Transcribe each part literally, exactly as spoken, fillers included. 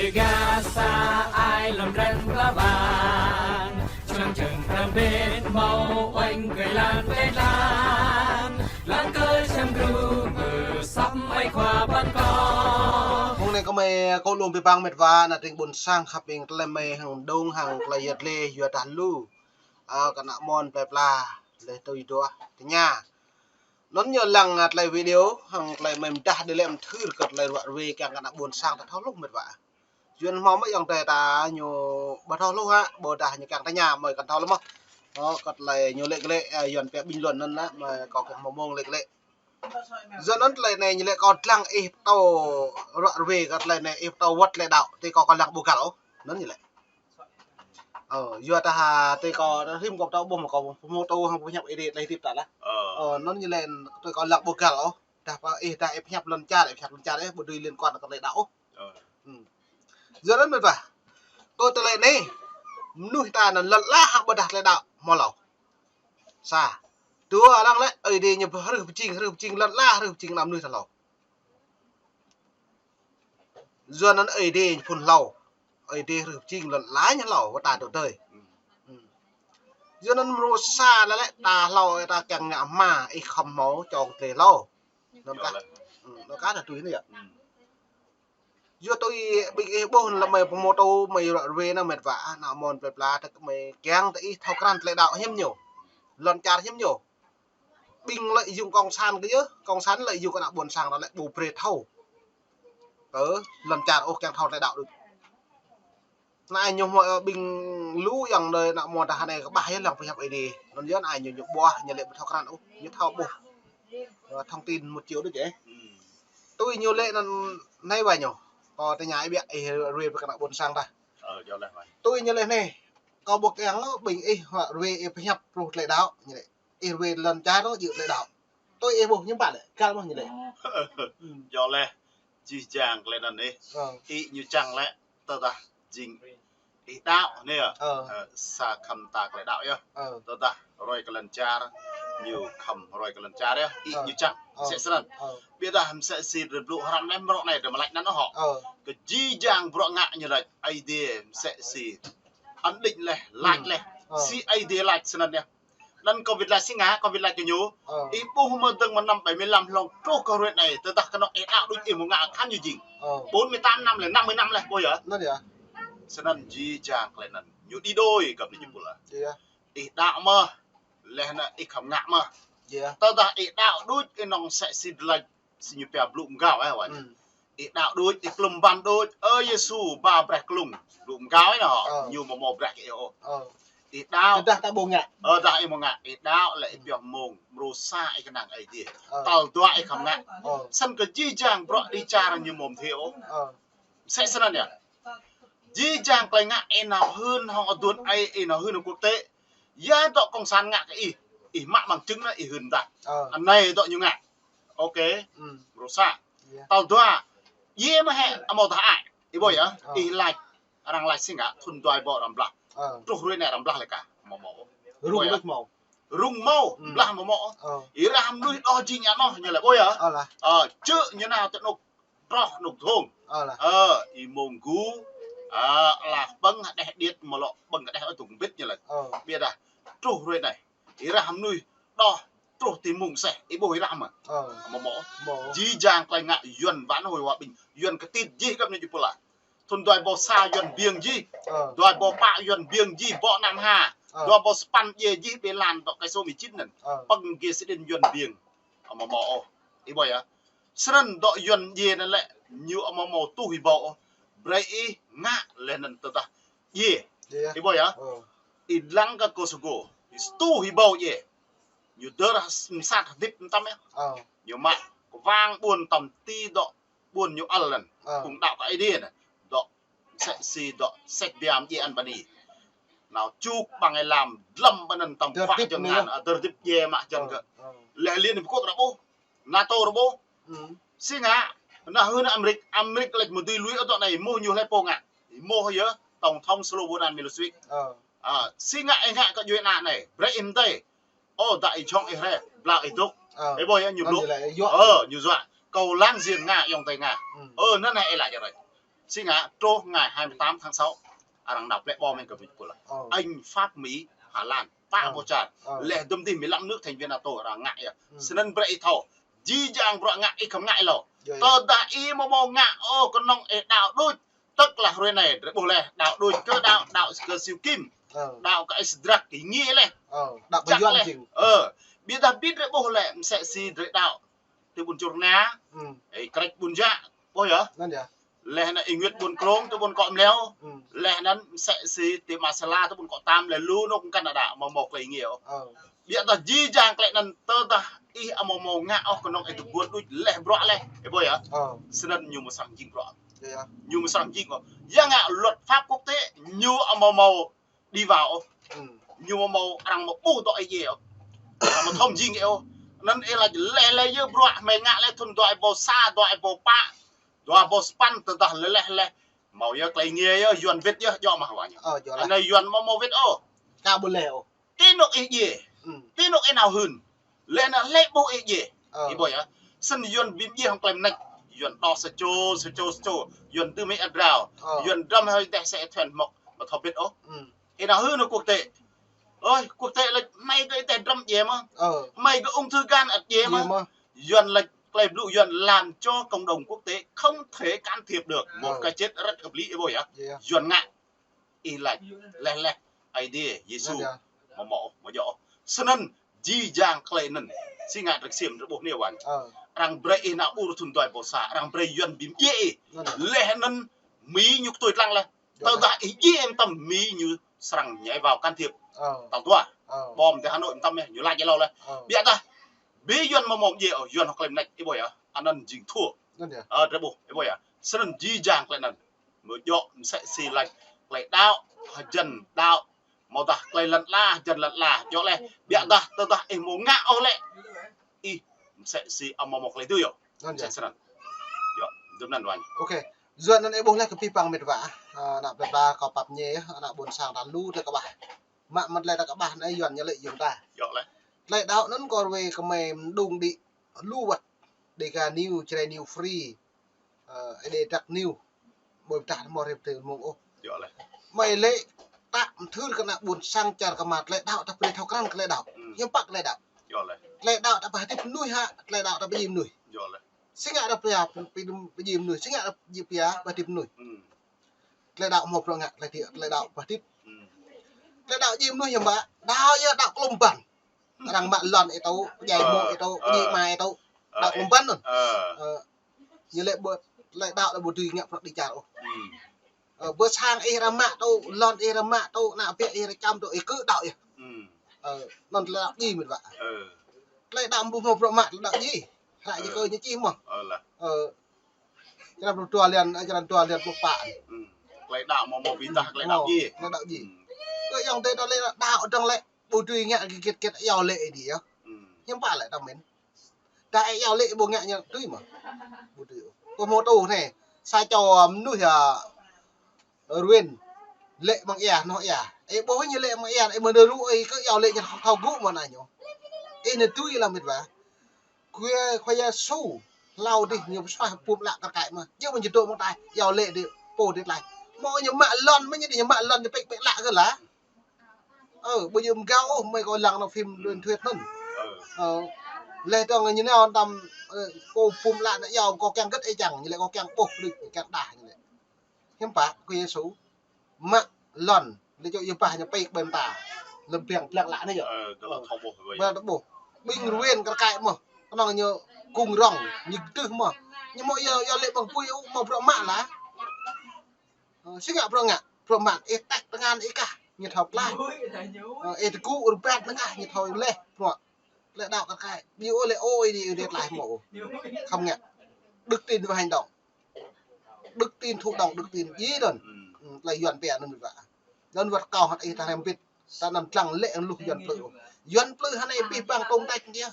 Gasa ai lăm răng pla bang, člăng čơ̆ng răng bên mâo oanh kơ lan bên lan, lan kơ čăm gru mơ săm ai khua păn kâo. Mông anei kơ mei kâo lông bi bang mĭt wa, ană tring ƀuôn sang khăp ing tlei mei hăng dông hăng tlei yăt lê yua dah lu. Ơ, kơ ană mon plei pla, leh tui duah tơña. Anăn ñu lăng, a, tlei video, hăng tlei mei mdah dê lĕ mthưr kơ tlei ruă ruê kiăng kơ ană ƀuôn sang ta thâo hluh mĭt wa. Yuăn hmâo mơ̆ ayŏng adei ta ñu ƀu thâo hluh hă, ƀôdah ñu kiăng tơña mei kăn thâo lĕ mơh. Ơ, kơ tlei ñu lĕ lĕ, a, Yuăn pia bình luận anăn lĕ, mei kâo kiăng hmâo mông lĕ lĕ. Yua anăn tlei anei ñu lĕ kâo dlăng ih ptâo ruă ruê kơ tlei anei ih ptâo wăt tlei đăo, ti kâo kâo lăng ƀu găl ôh. Anăn ñu lĕ. Ơ, yua dah, a, ti kâo rĭm kâo ptâo ƀuh mă kâo pơhmô tŭ hăng pơhiăp ih dê tlei hdĭp ta lah. Ơ, anăn ñu lĕ tui kâo lăng ƀu găl ôh. Dah pă ih dah ih pơhiăp lăn čar, ih pơhiăp lăn čar ih ƀu dưi liên quan kơ tlei đăo ôh. Ơ. Hmm. Yua anăn mĭt wa. Tui tlei anei, mnuih ta anăn lăn ala hă ƀôdah tlei đăo hmâo hlâo. Sa. Dua arăng lĕ, Aê Diê ñu hrih pơjing, hrih pơjing lăn ala, hrih pơjing ană mnuih ta hlâo. Yua anăn Aê Diê ñu phŭn hlâo. Aê Diê hrih pơjing lăn ala ñu hlâo, wăt ta dôk dơi. Hmm. Yua anăn mrô sa lĕ lĕ, ta hlâo, ta kiăng ngă hma, ih khŏm hmâo čŏng tlei hlâo. Anăn kah. Hmm, anăn kah ta tui anei yơh. Hmm. Yua tui ƀing ih ƀuh lăm mei pơhmô tŭ mei ruă ruê anăn mĭt wa, ană mon plei pla tơ mei kiăng tơ ih thâo krăn tlei đăo hiam ñu. Lăn čar hiam ñu. Ƀing lợi dụng cộng sản kơ yơh, cộng sản lợi dụng kơ ană ƀuôn sang ta lĕ ƀu brei thâo. Tơ lăn čar ôh kiăng thâo tlei đăo đuč. Anei ñu hmâo, ơ, ƀing lu ayŏng adei ană mon ta anei kƀah yơh lăng pơhiăp Aê Diê. Anăn yơh anei ñu, ñu ƀuah, ñu lĕ ƀu thâo krăn ôh, ñu thâo ƀuh. Ơ, thông tin một chiều đuč ê. Hmm. Tui ñu lĕ anăn anei wa ñu. Kâo tơña ih biă ih ruê brei kơ ană ƀuôn sang ta. Ơ, yơh leh wa. Tui ñu lĕ anei. Kâo ƀuh kiăng ôh, ƀing ih ruê ih pơhiăp truh tlei đăo, ñu lĕ. Ih ruê lăn čar ôh, jing tlei đăo. Tui ih ƀuh ñu ƀă lĕ, găl mơh ñu lĕ. Hmm. Yơh leh, jih jang klei anăn ih. Ơ. Ih ñu čiăng lĕ, tơdah jing ih đăo anei yơh. Ơ. Ơ, sa khăm ta klei đăo yơh. Ơ. Tơdah ruê kơ lăn čar, ñu khăm ruê kơ lăn čar yơh. Ih ñu čiăng. Ơ. Msĕ snăn. Ơ. Ƀiădah msĕ si drei blŭ hrăm leh mrâo anei drei mă lač anăn hŏ. Ơ. Kơ jih jang bruă ngă ñu lač Aê Diê msĕ si ăt đĭ leh, lač leh. Ơ. Si Aê Diê lač snăn yơh. Anăn kâo wĭt lač si ngă, kâo wĭt lač kơ ñu. Ơ. Ih ƀuh mơ̆ng dơ̆ng mơ̆ng năm bảy mươi lăm hlŏng truh kơ hruê anei, tơdah knŏng ih đăo đuč ih mâo ngă kahan ñu jing. Ơ. Bốn mươi tám năm leh, năm mươi năm leh, ƀuh yơh. Anăn yơh. Snăn jih jang klei anăn. Ñu đi đôi găp anei ñu pul ah. Yơh. Ih đăo mơh, leh anăn ih khăm ngă mơh. Yơh. Tơdah ih đăo đuč ih nŏng msĕ si dlai si ñu pia blŭ mgao, ơ, wa. Hmm. Ih đăo đuč, ih klŭm ban đuč, Ơ Yêsu, ba braih klŭng. Blŭ mgao anăn hŏ, ơ, ñu amâo mâo braih kơ ih ôh. Ơ. Ih đăo. Tơdah ta ƀuh ngă. Ơ, dah ih mâo ngă, ih đăo leh ih pioh mông, mrô sa ih knang Aê Diê. Ơ. Tal dua ih khăm ngă. Ơ. Snăn kơ jih jang bruă đi čar ñu amâo mdê ôh. Ơ. Msĕ snăn yơh. Jih jang klei ngă ih nao hưn hŏng aduôn aê, ih nao hưn hŏng quốc tế. Ya dŏ cộng sản ngă kơ ih. Ih mă bằng chứng anăn ih hưn dah. Ơ. Anei dŏ ñu ngă. Ok. Hmm. Mrô sa. Yơh. Tal dua. Yơh mơh hĕ amâodah ai. Ih ƀuh yơh. Ơ. Ih lač. Arăng lač si ngă thŭn dua êbâo arăng blah. Ơ. Truh hruê anei arăng blah leh kah. Amâo mâo. Rŭng ƀuh yơh. Leh mâo. Rŭng mâo, hmm, blah amâo mâo. Ơ. Ih rah mnuih đoh jing anăn ñu leh ƀuh yơh. Ơ lah. Ơ, čư̆ ñu nao ti anôk troh anôk dhông. Ơ lah. Ơ, ih mông gu, ơ, ala ƀơ̆ng hđeh điêt mâo lŏ ƀơ̆ng hđeh ôh dôk mbĭt ñu leh. Ơ. Ƀiădah, truh hruê anei, ih rah mnuih đoh truh ti mông seh, ih ƀuh ih rah mơh. Ơ. Amâo mâo. Mâo. Jih jang klei ngă Yuăn wăn hôi wa ƀĭng, Yuăn ktit jih găp anei jih pul ah. Thŭn dua êbâo sa Yuăn biêng jih. Ơ. Dua êbâo pă Yuăn biêng jih, bŏ năm ha. Ơ. Dua êbâo sa păn djiê jih ƀiădah dŏ kơ số mười chín anăn. Ơ. Păng giê sĭn Yuăn biêng. Amâo mâo ôh. Ih ƀuh yơh. Snăn dŏ Yuăn djiê anăn lĕ ñu amâo mâo tuh êbâo ôh. Brei ih ngă leh anăn tơdah djiê. Djiê. Ih ƀuh yơh. Ơ. Ih dlăng kơ Kosovo. Ih tuh êbâo djiê. Ñu dơr msat hdĭp mtam yơh. Ơ. Ñu mă kwang ƀuôn tăm ti dŏ ƀuôn ñu ăl anăn. Ơ. Phung đăo kơ Aê Diê anăn. Dŏ msĕ si dŏ sĕk biam djiê ăn bani. Nao čuk ƀăng êlam dlăm ƀanăn tăm dơr khua hdĭp jơ̆ng anăn, ơ, dơr hdĭp djiê mă jăn kơ. Ơ. Leh Liên Hợp Quốc arăng ƀuh, NATO arăng ƀuh. Hmm. Si ngă, nao hưn Amêrik, Amêrik lač amâo dưi lui ôh dŏ anei, êmuh ñu hlei pô ngă. Êmuh yơh, Tổng thống Slobodan Milosevic. Ơ. Ơ, si ngă ih ngă kơ djuê ana anei, brei ih mdei. Ơ, dah ih jhŏng ih hriê, blah ih dôk. Ơ. Ih ƀuh yơh, ñu blŭ. Anăn ñu lĕ yuă. Ơ, ñu yuă. Kâo láng giềng Nga, ayŏng adei Nga. Hmm. Ơ, anăn hĕ ih lač arăng. Si ngă truh ngày hai mươi tám tháng sáu, arăng nao plĕ bom hĕ kơ Việt Nam. Anh, Pháp, Mỹ, Hà Lan, pă boh čar. Leh dŭm dih mười lăm nước thành viên NATO arăng ngă yơh. Snăn brei ih thâo, jih jang bruă ngă ih khăm ngă êlâo. Tơdah ih amâo mâo ngă ôh, knŏng ih đăo đuč, tơdah hruê anei drei ƀuh leh, đăo đuč kơ đăo, đăo kơ Siu Kim, đăo kơ Isdrak, ih ngă leh. Jăk leh. Ơ, ƀiădah bi drei ƀuh leh, msĕ si drei đăo ti ƀuôn Čurnă, ê, krĕč ƀuôn Jă, ƀuh yơh. Leh anăn ih ngă ƀuôn Krông ti ƀuôn Kŏ Mleo, leh anăn msĕ si ti Masala ti ƀuôn Kŏ Tam, leh lu anôk mkăn đăo, amâo mâo klei ngă ôh. Ƀiădah jih jang klei anăn tơdah ih amâo mâo ngă ôh, knŏng ih dôk guôn đuč leh bruă leh, ih ƀuh yơh. Snăn ñu amâo srăng jing bruă. Ñu amâo srăng jing ôh. Ya ngă luật pháp quốc tế ñu amâo mâo đi vào ôh. Ñu amâo mâo arăng amâo ƀuh dŏ ih djiê ôh. Arăng amâo thâo jing ih ôh. Anăn ih lač leh leh yơh bruă hmei ngă leh thŭn dua êbâo sa, dua êbâo pă, dua êbâo sa păn tơdah leh leh leh. Mâo yơh klei ngă yơh, Yuăn wĭt yơh, djŏ mơh wa ñu. Anei Yuăn amâo mâo wĭt ôh. Ka ƀuh leh ôh. Ti anôk ih djiê. Ti anôk ih nao hưn. Leh anăn leh ƀuh ih djiê. Ih ƀuh yơh. Snăn Yuăn bi mdjiê hŏng klei mnêč. Yuăn đo sa čô, sa čô, sa čô. Yuăn dưm hĕ êa drao. Yuăn dram hĕ êdeh sa êthuen mŏk. Amâo thâo wĭt ôh. Ih nao hưn hŏng quốc tế. Ơi, quốc tế lač hmei kơ êdeh dram djiê mơh. Hmei kơ ung thư gan ăt djiê mơh. Yuăn lač klei blŭ Yuăn làm cho cộng đồng quốc tế không thể can thiệp được một cái chết rất hợp lý, ih ƀuh yơh. Yuăn ngă. Ih lač leh leh Aê Diê, Yêsu, amâo mâo, amâo djŏ. Snăn jih jang klei anăn, si ngă drei ksiêm drei ƀuh anei wa ñu. Arăng brei ih nao ur thŭn dua êbâo sa, arăng brei Yuăn bi mdjiê ih. Leh anăn Mi ñu ktuê dlăng leh. Tơdah ih djiê mtam Mi ñu srăng nhảy vào can thiệp. Tal dua. Bom ti Hà Nội mtam yơh, ñu lač êlâo leh. Ƀiădah bi Yuăn amâo mâo mdjiê ôh, Yuăn hŏng klei mnêč, ih ƀuh yơh. Anăn jing thua. Ơ, drei ƀuh, ih ƀuh yơh. Snăn jih jang klei anăn. Amâo djŏ msĕ si lač klei đăo, hjăn đăo, amâodah klei lăn ala, hjăn lăn ala, djŏ leh. Ƀiădah tơdah ih amâo ngă ôh lĕ, ih msĕ si amâo mâo klei dưi ôh. Msĕ snăn. Djŏ, dŭm anăn wa ñu. Ok. Yua anăn ih ƀuh leh kơ bi păng mĭt wa. Ană plei pla kâo pap mñê, ană ƀuôn sang ta lu tlei kƀah. Mă mă tlei ta kƀah anei Yuăn ñu lĕ yuôm ta. Djŏ leh. Tlei đăo anăn kâo ruê kơ hmei mđung đĭ lu wăt. Dega News, Jrai News Free. Ơ, Êđê Dak News, ƀuh dah mâo rĭm ti mông ôh. Hmei lĕ ta mthưr kơ ană ƀuôn sang čar kơ mă tlei đăo ta brei thâo krăn klei đăo. Hiam pă klei đăo. Tlei đăo ta ba hdĭp mnuih hă, tlei đăo ta ba djiê mnuih. Si ngă ta pia, pia, pia djiê mnuih, si ngă ta djiê pia ba hdĭp mnuih. Tlei đăo mâo bruă ngă, tlei đăo, tlei đăo ba hdĭp. Tlei đăo djiê mnuih hiam pă, đăo yơh đăo klŭm băn. Arăng mă lăn ih tŭ, djai mô̆ ih tŭ, djai ama ih tŭ. Đăo klŭm băn anăn. Ơ, ñu lĕ ƀu, tlei đăo lĕ ƀu dưi ngă bruă dih čar ôh. Ơ, ƀơ sang ih arăng mă tŭ, lăn ih arăng mă tŭ, ană bĕ ih arăng čăm tŭ, ih kơ đăo yơh. Ơ, anăn tlei đăo djiê mĭt wa. Tlei đăo ƀu mâo bruă mă, tlei đăo djiê. Hră ñu kơ ñu čih mơh. Ơ, črăn dua lian, črăn dua lian pluh pă. Klei đăo mâo mâo bi dah klei đăo djiê. Klei đăo djiê. Kơ ayŏng adei ta lĕ đăo dơ̆ng lĕ ƀu dưi ngă kơ gĭt gĭt yua lĕ ih dih yơh. Hiam pă lĕ ta mĭn. Ta yua lĕ ƀu ngă ñu dưi mơh. Ƀu dưi. Kơ mâo tŭ anei. Sa čô mnuih ya ruên. Lĕ mơ̆ng êa, noh êa. Ih ƀuh ñu lĕ mơ̆ng êa, ih mơ̆ng dơ̆ng lu ih kơ yua lĕ ñu thâo gŭ mơ̆ng anăn ñu. Ih anei dưi leh mĭt wa. Khua, Khua Yêsu, hlâo dih ñu suaih pum ală kơ kaĭ mơh. Ñu mơ̆ng jơdô mơ̆ng taih, yua lĕ dih, pô dih tlaih. Mâo ñu mă lăn, mơ̆ng ñu dih ñu mă lăn, ñu pĕk pĕk ală kơ lah. Ơ, ƀu djŏ mgao ôh, hmei kâo lăng nao phim truyền thuyết anăn. Ơ, leh dơ̆ng ñu nao tam, ơ, pô pum ală anăn yua kâo kiăng gĭt ih čiăng, ñu lĕ kâo kiăng ƀuh, kiăng đah ñu lĕ. Hiam pă, Khua Yêsu. Mă lăn, lĕ čô yơh bah ñu pĕk ƀơi mta. Lăm biang tlăng lă anei yơh. Ơ, tơ lŏ thâo ƀuh. Ƀiă tơ ƀuh. Ƀing ruên kơ kaĭ mơh. Knŏng ñu kung rŏng, ñu kdơh mơh. Ñu mâo yua, yua lĕ ƀăng pui ôh, mâo bruă mă lah. Ơ, si ngă bruă ngă, bruă mă, ih tăk tơngan ih kah, ñu thâo tlaih. Ơ, ih tơgŭ rơbat tơngan, ñu thâo leh, bruă. Tlei đăo kơ kaĭ, ƀiă ôh lĕ ôh, ih dih, ih dih tlaih mâo ôh. Khăm ngă. Đức tin và hành động. Đức tin thụ động, đức tin djiê anăn. Tlei Yuăn pia anăn mĭt wa. Anăn wăt kâo hăt ih ta hrăm mbĭt. Ta anăn dlăng lĕ luh Yuăn plư. Yuăn plư hơnei bi păng tông tách ñu.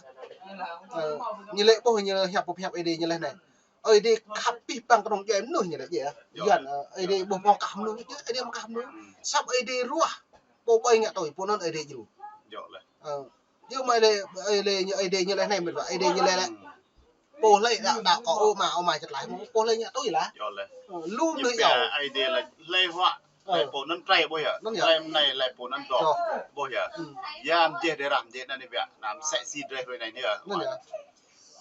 Ơ, ñu lĕ ƀuh ñu hiăp ƀuh hiăp Aê Diê ñu leh anei. Aê Diê khăp bi păng knŏng djuê mnuih ñu lĕ djiê. Yuăn, ơ, Aê Diê ƀuh mâo kah mnuih, Aê Diê mâo kah mnuih. Săp Aê Diê ruah. Pô ƀai ngă tui, pô anăn Aê Diê djru. Ơ, djru mă Aê Diê, Aê Diê ñu, Aê Diê ñu leh anei mĭt wa, Aê Diê ñu leh leh. Pô hlei đăo, đăo kơ ôma, ôma čăt lač, pô hlei ngă tui lah. Yơh leh. Ơ, lu ñu mnuih pia yơh. Aê Diê lač hlei huă, hlei pô anăn trei ƀuh yơh. Anăn yơh. Hlei mnei, hlei pô anăn dôk. Dôk. Ƀuh yơh. Hmm. Ya mjeh drei rah mjeh anăn ƀiă, năm sĕ si drei hruê anei yơh. Anăn yơh.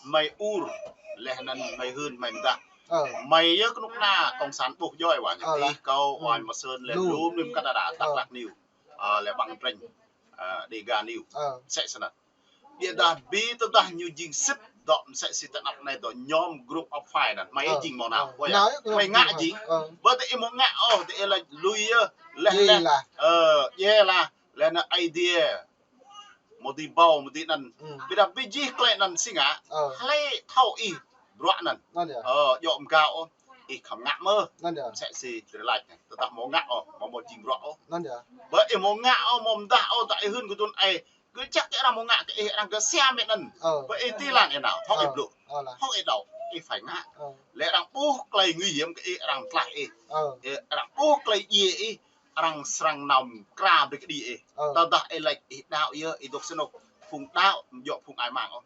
Hmei ur, leh anăn hmei hưn, hmei mdah. Ơ. Hmei yơh knŭk kna cộng sản ƀuh djŏ wa ñu. Ơ, ih lah. Kâo, hmm, wa ñu msơn leh lu, lu mnuih Canada, Dak Lak News. Ơ, leh ƀăng treng, ơ, Dega News. Ơ. Msĕ snăn. Ƀiădah bi tơdah ñu jing sĭt dôk msĕ si ti anăp anei dôk nhóm group of five anăn. Hmei, ơ, jing mâo nao. Ơ. Ơ. Nao yơh, ƀuh hmei ngă jing. Ơ. Ƀiădah ih mâo ngă ôh, ti ih lač lui yơh. Leh, leh. Ơ, yơh lah. Leh anăn Aê Diê. Mâo dưi ƀâo, mâo dưi anăn. Hmm. Ƀiădah bi jih klei anăn si ngă. Ơ. Hlei thâo ih bruă anăn. Anăn yơh. Ơ, djŏ mgao ôh. Ih khăm ngă mơh. Anăn yơh. Msĕ si drei lač anei. Tơdah mâo ngă ôh, mâo, mâo jing bruă ôh. Anăn yơh. Ƀiădah ih mâo ngă ôh, mâo mdah ôh, tơdah ih hưn kơ tŭ anei. Kơ čăk kơ arăng mâo ngă kơ ih, arăng kơ siam ih anăn. Ơ. Ƀiădah ih ti lăn ih nao, hŏng ih blŭ. Ơ, lah. Hŏng ih đăo, ih phải ngă. Ơ. Leh arăng ƀuh klei nguy hiểm kơ ih, arăng tlaih ih. Ơ. Ơ, arăng ƀuh klei djiê ih, arăng srăng nao mkra brei kđi ih. Ơ. Tơdah ih lač ih đăo yơh, ih dôk snŭk. Phung đăo, amâo djŏ phung ai mang ôh.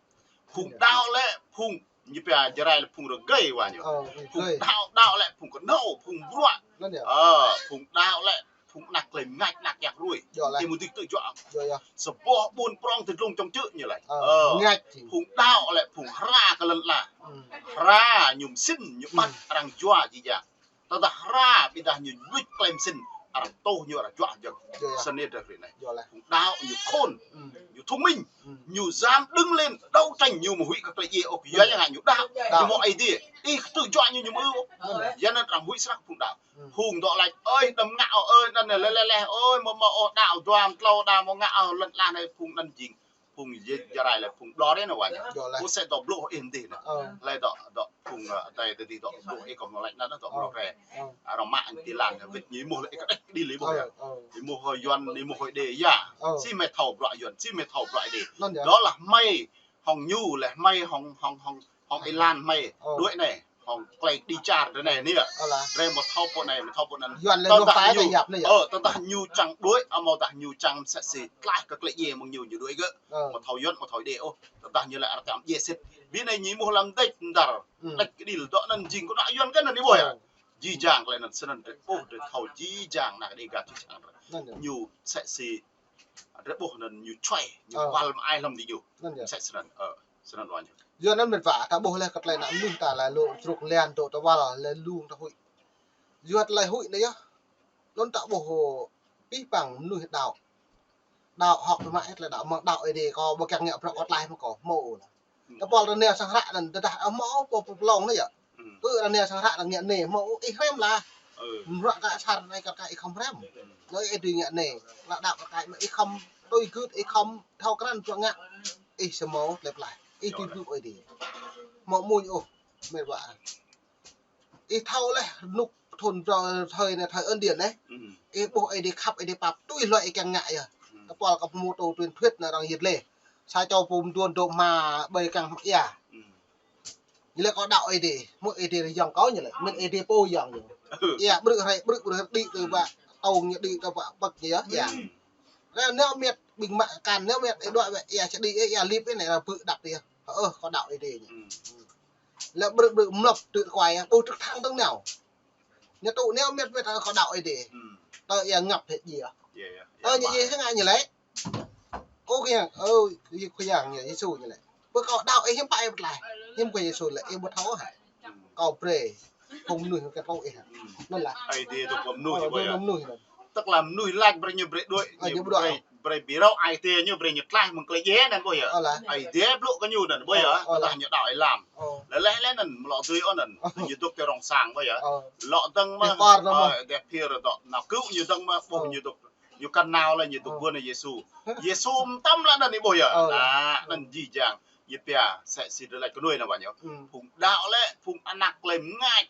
Phung đăo lĕ, phung ñu pia Jarai lĕ phung rơgơi wa ñu. Ơ, phung rơgơi. Đăo, đăo lĕ phung knhâo, phung bruă. Anăn yơh. Ơ, phung đăo lĕ phung anak klei mngač, anak yang hruê. Djŏ leh. Ti mơ̆ng dih tơ juă. Djŏ yơh. Sa boh ƀuôn prŏng ti dlông čŏng čư̆ ñu lač. Ơ, ơ, mngač. Phung đăo lĕ phung hra kơ lăn ala. Hmm. Hra ñu msĭn, ñu ƀăt, hmm, arăng jua jih jang. Tơdah hra ƀiădah ñu luč klei msĭn, arăng tuh ñu arăng juă jơ̆ng. Djŏ yơh. Snăn drei hruê anei. Djŏ leh. Phung đăo ñu khôn, hmm, ñu thông minh, hmm, ñu dám đứng lên đấu tranh, ñu amâo huĭ kơ klei djiê ôh, yua, hmm, ya ngă ñu đăo, đăo, ñu mâo Aê Diê. Ih ktư̆ juă ñu, ñu amâo ư ôh. Anăn yơh. Ya anăn arăng huĭ snăk phung đăo. Hmm. Phung dôk lač, ơi, đăm ngă ôh, ơi, anăn leh, leh, leh, ơi, mâo, mâo ôh, đăo dua mtlâo, đăo mâo ngă ôh, lăn ala anei phung anăn jing. Phung Jarai leh, phung ƀlŏr anei wa ñu. Djŏ leh. Phung sĕ dôk blŭ ih mdih anăn. Ơ. Leh dôk, dôk phung, ơ, adei tơ dih dôk blŭ ih kơ mâo lač anăn dôk, ơ, blŏr anei. Ơ. Arăng mă ti lăn, wĭt ñu êmuh leh ih kđeh kđi leh ƀuh, ơ, ya. Ơ. Êmuh hŏng Yuăn, êmuh hŏng Êđê ya. Ơ. Si hmei thâo bruă Yuăn, si hmei thâo bruă Êđê. Anăn yơh. Dôk lah hmei hŏng ñu leh, hmei hŏng, hŏng, hŏng, hŏng êlan hmei. Ơ. Đuĕ anei. Hŏng klei kđi čar drei anei, anei. Ơ lah. Drei amâo thâo pô anei, amâo thâo pô anăn. Yuăn leh tơdah ñu, ơ, tơdah ñu čiăng đuĕ, amâodah ñu čiăng msĕ si tlaih kơ klei djiê mơ̆ng ñu, ñu đuĕ gơ̆. Ơ. Amâo thâo Yuăn, amâo thâo Êđê ôh. Tơdah ñu lĕ arăng čiăng djiê sĭt. Bi anei ñu êmuh hlăm dêč mdar. Hmm. Dêč kđi dôk anăn jing kơ anak Yuăn kơ anăn ih ƀuh ya. Ơ. Jih jang klei anăn snăn drei ƀuh, drei thâo jih jang anak Dega jih jang drei. Anăn yơh. Ñu msĕ si drei ƀuh anăn ñu čuai, ñu, ơ, wăl mơai hlăm diñu. Anăn yơh. Msĕ snăn, ơ, snăn wa ñu. Yua anăn mĭt wa, ta ƀuh leh kơ klei anăn mnuih ta leh lu truk lian dôk ta wăl leh lu ta huĭ. Yua klei huĭ anei yơh. Anăn ta ƀuh, ơ, pih păng mnuih đăo. Đăo hŏk mă ih klei đăo, mơ̆ng đăo Aê Diê kâo ƀu kiăng ngă bruă kâo tlaih mơ̆ng kâo, mâo lah. Tơpul ta nao sang hră anăn, tơdah, ơ, mâo pô, pô plông anei yơh. Hmm. Ơ, ta nao sang hră anăn ngă anei, mâo ih hrăm lah. Ừ. Bruă kơ asar anei kơ ih khăm hrăm. Hmm. Anei ih dưi ngă anei, lah đăo kơ ih mă ih khăm tui gưt, ih khăm thâo krăn bruă ngă. Ih sa mâo klei tlaih. Ih dưi blŭ Aê Diê. Mâo mmuñ ôh, mĭt wa. Ih thâo leh, nuk thŭn dro-, thời anei, thời ân điển anei. Ừ. Ih ƀuh Aê Diê khăp, Aê Diê pap, tui hlue ih kiăng ngă yơh. Ừ. Tơpul kơ pô mô tô tuyên thuyết anăn arăng yăl leh. Sa čô pô mduôn dôk hma ƀai kiăng hmư̆ ya. Ừ. Ñu lač kâo đăo Aê Diê, hmư̆ Aê Diê yŏng kâo ñu lač, mĭn Aê Diê pô yŏng ñu. Ừ. Ya, ƀrư̆ hrei, ƀrư̆, ƀrư̆ đĭ tơ, ừ, ƀă tông ñu đĭ tơ ƀă pơk ñu yơh, ya. Ừ. Leh anăn mĭt ƀĭng mă kăn, anăn mĭt ih đuĕ wĕ, ya, čă đĭ, ya, lip anei, arăng ƀrư̆ đăp yơh. Ơ, ơ, kâo đăo Aê Diê ñu. Ừ. Leh ƀrư̆ ƀrư̆ mlŏk tư̆ kuai, ƀuh trăk thang tơ̆ng nao. Ñu tŭ nao mĭt mĭt kâo đăo Aê Diê. Hmm. Tơ ya ngăp hĕ djiê. Iya, iya. Tơ ñu djiê hĕ ngă ñu lĕ. Kâo kiăng, ơ, Khua Yang ñu, Yêsu ñu lĕ. Ƀơ kâo đăo ih hiư̆m pă ih pơtlaih. Hiư̆m Khua Yêsu lĕ ih ƀu thâo hă. Hmm. Kâo brei phung mnuih kơ kâo ih hă. Hmm. Anăn lah. Aê Diê dôk mnuih, ơ, ƀuh ya. Mnuih anăn. Tức là mnuih lač brei ñu brei đuĕ, ơ, ñu brei, brei bi rao ai tiê ñu brei ñu tlaih mơ̆ng klei djiê anăn ƀuh ya. Ơ lah. Ai tiê blŭ kơ ñu anăn ƀuh ya. Ơ, ơ lah. Tơdah ñu đăo êlam. Ơ. Leh leh leh anăn amâo lŏ dưi ôh anăn. Ơ. Ñu dôk ti rŏng sang ƀuh ya. Ơ. Lŏ dơ̆ng mơh. Dep păr mơh. Ơ, dep pir dôk. Nao kơ ñu dơ̆ng mơh ƀuh, ơ, ñu dôk. Ñu kăn nao leh ñu dôk, ơ, guôn Yêsu. Ơ. Yêsu mtam leh anăn ih ƀuh ya. Ơ. Nah, anăn jih jang. Ñu pia msĕ si drei lač kơ nuê anăn wa ñu. Ừ. Phung đăo lĕ, phung anak klei mngač.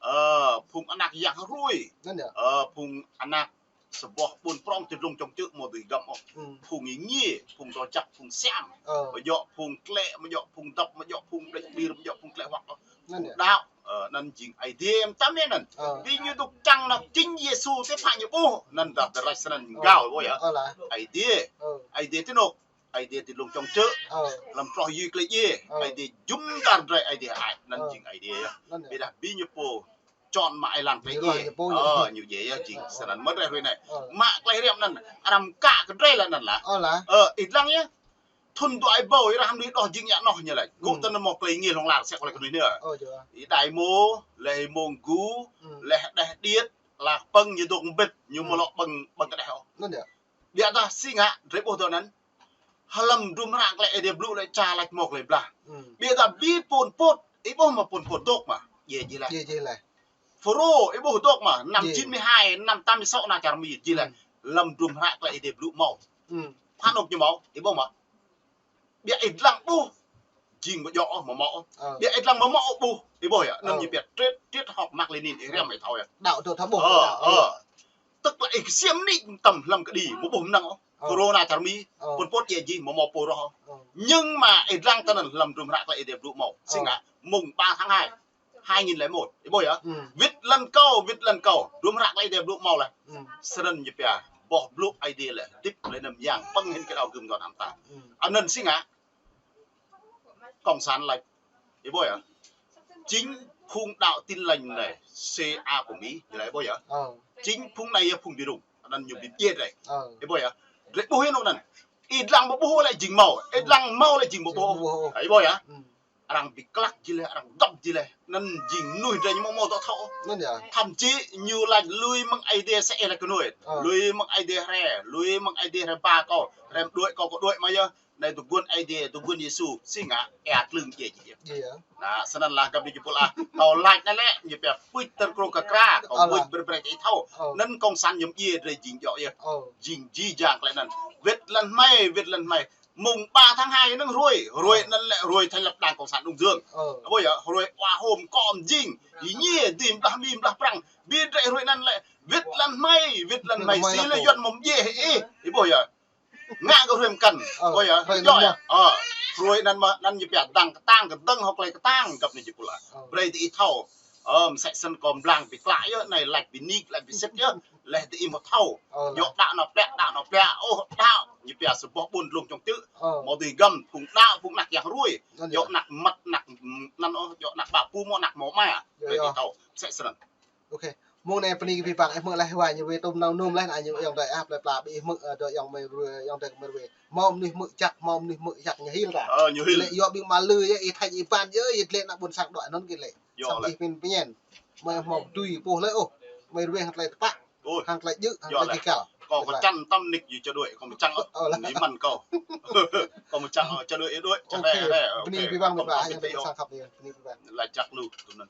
Ơ, phung anak yang hruê. Anăn ya. Ơ, phung anak sa boh ƀuôn prŏng ti dlông čŏng čư̆ amâo dưi găm ôh. Hmm. Phung êngiê, phung doh jăk, phung siam. Ơ. Amâo djŏ phung tlĕ, amâo djŏ phung dăp, amâo djŏ phung đĕč blir, amâo djŏ phung tlĕ huăk ôh. Anăn ya. Đăo, ơ, anăn jing Aê Diê mtam anăn. Ơ. Bi ñu dôk čiăng nao jing Yêsu ti pă ñu ƀuh. Anăn dah drei lač snăn, ơ, mgao ƀuh ya. Ơ lah. Aê Diê. Ơ. Aê Diê ti anôk. Aê Diê ti dlông čŏng čư̆, hlăm troh yui klei djiê, Aê Diê jŭm dar drei Aê Diê ai, anăn jing Aê Diê yơh. Ƀiădah bi ñu pô čŏng mă êlan klei djiê. Ơ, ñu djiê yơh jing. Snăn mơ̆ drei hruê anei mă klei hriăm anăn, arăng mkă kơ drei leh anăn lah. Ơ, ih dlăng yơh. Thŭn dua êbâo êrah mnuih đoh jing ya noh ñu lač. Gŭ tơ anăn mâo klei ngêl hlŏng lar sĕ klei knuih anei. Êđai êmô, leh êmông gu, leh hđeh điêt, lah pơ̆ng ñu dôk mbĭt, ñu amâo lŏ ƀơ̆ng, ƀơ̆ng kđeh ôh. Ƀiădah si ngă, drei ƀuh dŏ anăn. Hlăm hdruôm hră klei Aê Diê blŭ lĕ čar lač mâo klei blah. Ƀiădah bi Pol Pot, ih ƀuh mơ̆ Pol Pot dôk mơ̆? Djiê jih leh. Fulro, ih ƀuh dôk mơ̆? Năm chín mươi hai, năm tám mươi sáu anăn čar Mi jih leh. Hlăm hdruôm hră klei Aê Diê blŭ mâo. Phản ứng ñu mâo, ih ƀuh mơ̆? Ƀiădah ih dlăng ƀuh, jing amâo djŏ ôh, amâo mâo ôh. Ƀiădah ih dlăng amâo mâo ôh ƀuh, ih ƀuh yơh, anăn ñu pia triết, triết học Mác Lênin, ih hriăm ih thâo yơh. Tức là ih ksiêm nik mtam hlăm kđi, amâo ƀuh mnơ̆ng ôh. Fulro anăn čar Mi, Pol Pot djiê jih, amâo mâo pô roh ôh. Nhưng mà ih dlăng tơ anăn hlăm hdruôm hră klei Aê Diê blŭ mâo. Si ngă, mùng ba tháng hai, hai nghìn lẻ một, ih ƀuh yơh. Wĭt lăn kâo, wĭt lăn kâo. Hdruôm hră klei Aê Diê blŭ mâo leh. Snăn ñu pia, boh blŭ Aê Diê leh, hdĭp leh năm yang, pơ̆ng hĭn kơ đao gưm dua năm ta. Anăn si ngă, Cộng sản lač, ih ƀuh yơh. Chính phung đạo Tin Lành này, C A của Mỹ, ñu lač ih ƀuh yơh. Chính phung anei yơh phung bi rŭng, anăn ñu bi djiê drei. Ih ƀuh yơh. Drei ƀuh ênuk anăn. Ih dlăng amâo ƀuh lĕ jing mâo, ih dlăng mâo lĕ jing amâo ƀuh. Ih ƀuh yơh. Arăng bi klăk jih leh, arăng găp jih leh. Anăn jing mnuih drei ñu amâo mâo dŏ thâo. Thậm chí ñu lač lui mơ̆ng Aê Diê sĕ ih lač kơ nuê. Lui mơ̆ng Aê Diê hriê, lui mơ̆ng Aê Diê hriê ba kâo, hriê mđuĕ kâo, kâo đuĕ mă yơh. Anei dôk guôn Aê Diê, dôk guôn Yêsu, si ngă, êa tlưng djiê jih. Nah, snăn lah găp djuê jih pul ah. Kâo lač anei lĕ, ñu pia pưč tơr krô kơ kra, kâo mưč brei brei ih thâo. Anăn Cộng sản ñu mdjiê drei jing djŏ yơh. Jing jih jang klei anăn. Wĭt lăn hmei, wĭt lăn hmei. Mùng ba tháng hai anăn hruê, hruê anăn lĕ hruê thành lập Đảng Cộng sản Đông Dương. Ƀuh yơh, hruê wa hôm kơ mjing, ih ñiê, dưi mblah Mi mblah Prăng. Bi drei hruê anăn lĕ, wĭt lăn hmei, wĭt lăn hmei, si leh Yuăn amâo mdjiê hĕ ih, ih ƀuh yơh. Ngă kơ hruê mkăn, ƀuh yơh, djŏ yơh. Hruê anăn mơh, anăn ñu pia dăng ktang, kdơ̆ng hŏng klei ktang, găp djuê jih pul ah. Brei diih thâo. Msĕ snăn kâo mblang bi klă yơh, anei lač bi nik, lač bi sĭt yơh, leh diih amâo thâo. Djŏ đăo nao pliă, đăo nao pliă, ôh đăo, ñu pia sa boh ƀuôn dlông čŏng čư̆, amâo dưi găm, phung đăo, phung anak yang hruê. Djŏ anak mmăt, anak anăn ôh, djŏ anak ƀă pô mâo, anak mâo ama. Brei diih thâo, msĕ snăn. Mông anei bni kơ bi bang ih hmư̆ leh wa ñu wê tŭm nao nŭm leh anăn ñu ayŏng adei ah plei pla bi ih hmư̆, ơ, dŏ ayŏng mei ruê, ayŏng adei kơ mei ruê. Mâo mnuih hmư̆ jăk, mâo mnuih hmư̆ jăk ñu hil ta. Ñu hil. Leh yŏ ƀing ma lư yơh, ih thâo ih ƀuăn yơh, ih dleh anăn ƀuôn sang dŏ anăn gĭt leh. Yơh leh. Ih pin pñen. Mei mâo tui pô leh ôh. Mei ruê hăng klei tpă. Hăng klei djư̆, hăng klei djăl. Kâo kơ čăn tăm nik ñu čơ đuĕ, kâo mčăng ôh. Ni măn kâo. Kâo mčăng čơ đuĕ, đuĕ, čơ đuĕ. Bni bi bang, bni bi bang, ayŏng adei sang khăp anei, bni bi bang. Lač jăk lu, tŭm anăn.